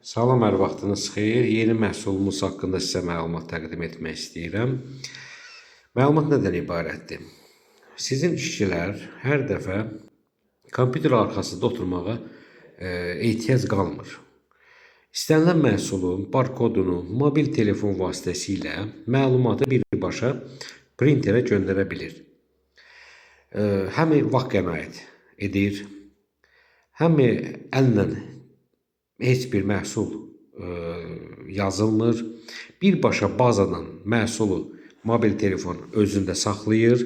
Salam, hər vaxtınız xeyir. Yeni məhsulumuz haqqında sizə məlumat təqdim etmək istəyirəm. Məlumat nədən ibarətdir? Sizin işçilər hər dəfə kompüter arxasında oturmağa ehtiyac qalmır. İstənilən məhsulun barkodunu mobil telefon vasitəsilə məlumatı birbaşa printerə göndərə bilir. Həm vaxt qənaət edir, həm əllə heç bir məhsul yazılmır. Birbaşa bazadan məhsulu mobil telefon özündə saxlayır.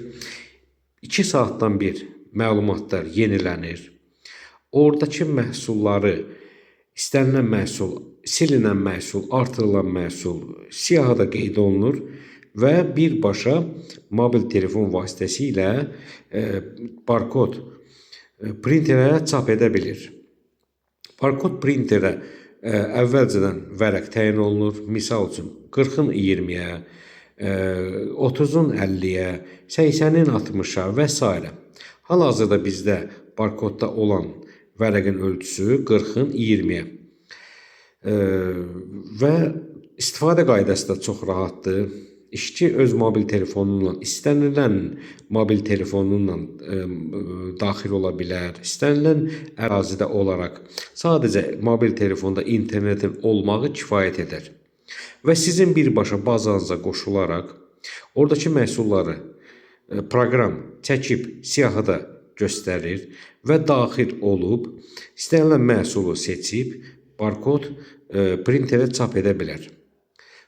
2 saatdan bir məlumatlar yenilənir. Oradakı məhsulları, istənilən məhsul, silinən məhsul, artırılan məhsul siyahıda qeyd olunur və birbaşa mobil telefon vasitəsilə barkod printerə çap edə bilir. Barkod printerə əvvəlcədən vərəq təyin olunur. Misal üçün 40-ın 20-yə, 30-un 50-yə, 80-in 60-a və s. Hal-hazırda bizdə barkodda olan vərəqin ölçüsü 40-ın 20-yə. Və istifadə qaydası da çox rahatdır. İşçi öz mobil telefonunla, istənilən mobil telefonunla daxil ola bilər, istənilən ərazidə olaraq sadəcə mobil telefonda internetin olmağı kifayət edər. Və sizin birbaşa bazanıza qoşularaq oradakı məhsulları proqram çəkib siyahıda göstərir və daxil olub istənilən məhsulu seçib barkod printerə çap edə bilər.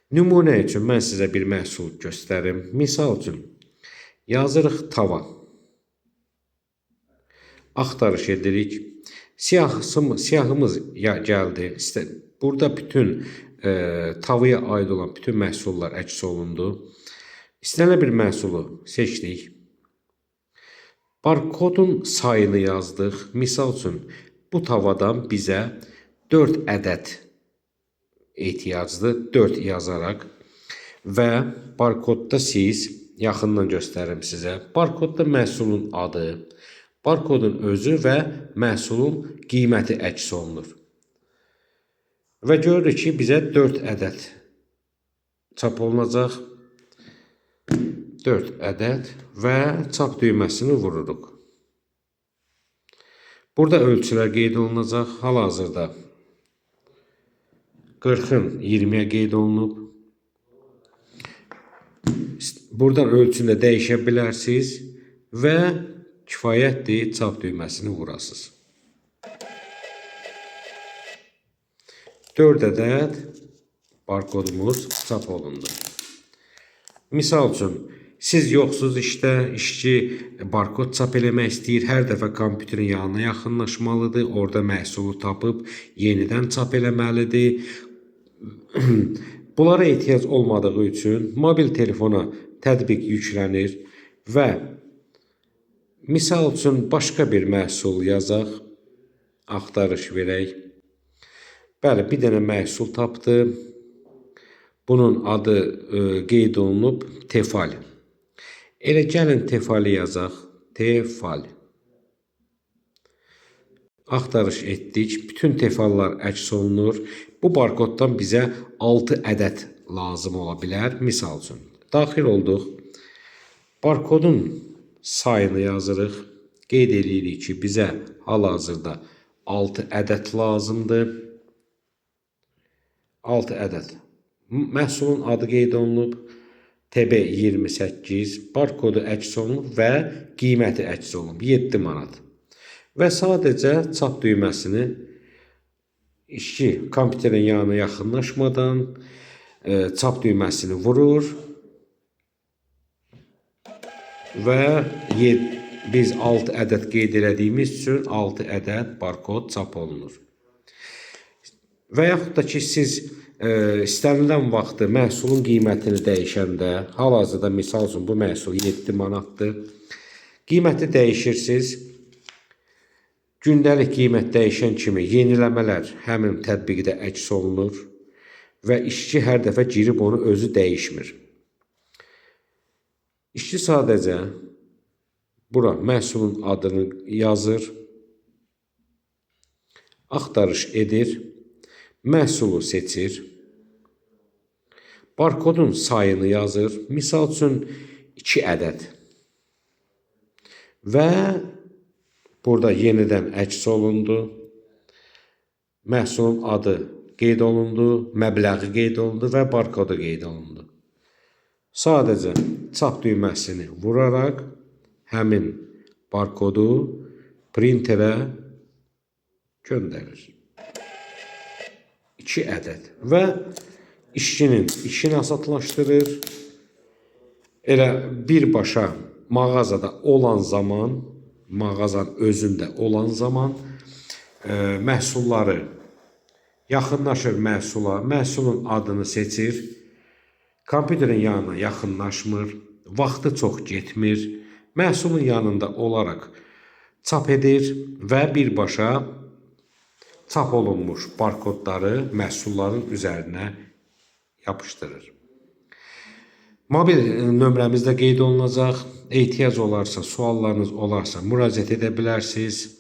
Nümunə üçün mən sizə bir məhsul göstərim. Misal üçün yazırıq tava. Axtarış edirik. Siyahımız gəldi. Burada bütün tavaya aid olan bütün məhsullar əks olundu. İstənilən bir məhsulu seçdik. Barkodun sayını yazdıq. Misal üçün bu tavadan bizə 4 ədəd ehtiyacdır. 4 yazaraq və barkodda siz yaxından göstərim sizə. Barkodda məhsulun adı, barkodun özü və məhsulun qiyməti əks olunur. Və görürük ki, bizə 4 ədəd çap olunacaq. 4 ədəd və çap düyməsini vururuq. Burada ölçülər qeyd olunacaq. Hal-hazırda 40-ın 20-yə qeyd olunub. Buradan ölçünü də dəyişə bilərsiniz və kifayətdir, çap düyməsini vurasınız. 4 ədəd barkodumuz çap olundu. Misal üçün, siz yoxsuz işdə, işçi barkod çap eləmək istəyir, hər dəfə kompüterin yanına yaxınlaşmalıdır, orada məhsulu tapıb yenidən çap eləməlidir. Bunlara ehtiyac olmadığı üçün mobil telefona tətbiq yüklənir və misal üçün başqa bir məhsul yazaq, axtarış verək. Bəli, bir dənə məhsul tapdı. Bunun adı qeyd olunub Tefal. Elə gəlin Tefali yazaq. Tefal. Axtarış etdik. Bütün tefallar əks olunur. Bu barkoddan bizə 6 ədəd lazım ola bilər. Misal üçün. Daxil olduq. Barkodun sayını yazırıq. Qeyd edirik ki, bizə hal-hazırda 6 ədəd lazımdır. 6 ədəd. Məhsulun adı qeyd olunub. TB28, barkodu əks olunub və qiyməti əks olunub. 7 manat. Və sadəcə çap düyməsini işçi kompüterin yanına yaxınlaşmadan çap düyməsini vurur və biz 6 ədəd qeyd elədiyimiz üçün 6 ədəd barkod çap olunur. Və yaxud da ki, siz istənilən vaxtı məhsulun qiymətini dəyişəndə, hal-hazırda misal üçün bu məhsul 7 manatdır. Qiyməti dəyişirsiniz. Gündəlik qiymət dəyişən kimi yeniləmələr həmin tətbiqdə əks olunur və işçi hər dəfə girib onu özü dəyişmir. İşçi sadəcə bura məhsulun adını yazır, axtarış edir. Məhsulu seçir. Barkodun sayını yazır. Misal üçün 2 ədəd. Və burada yenidən əks olundu. Məhsulun adı qeyd olundu, məbləği qeyd olundu və barkodu qeyd olundu. Sadəcə çap düyməsini vuraraq həmin barkodu printerə göndərir. 2 ədəd və işçinin işini asadlaşdırır. Elə birbaşa mağazada olan zaman, mağazanın özündə olan zaman məhsulları yaxınlaşır məhsula, məhsulun adını seçir. Kompüterin yanına yaxınlaşmır, vaxtı çox getmir. Məhsulun yanında olaraq çap edir və birbaşa çap olunmuş barkodları məhsulların üzərinə yapışdırır. Mobil nömrəmiz də qeyd olunacaq. Ehtiyac olarsa, suallarınız olarsa müraciət edə bilərsiniz.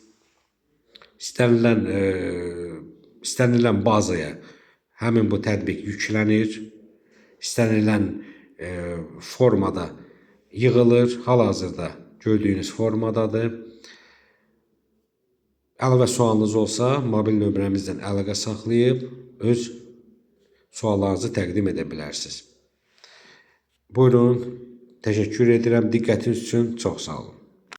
İstənilən bazaya həmin bu tətbiq yüklənir. İstənilən formada yığılır. Hal-hazırda gördüyünüz formadadır. Əlavə sualınız olsa, mobil nömrəmizlə əlaqə saxlayıb öz suallarınızı təqdim edə bilərsiniz. Buyurun, təşəkkür edirəm diqqətiniz üçün. Çox sağ olun.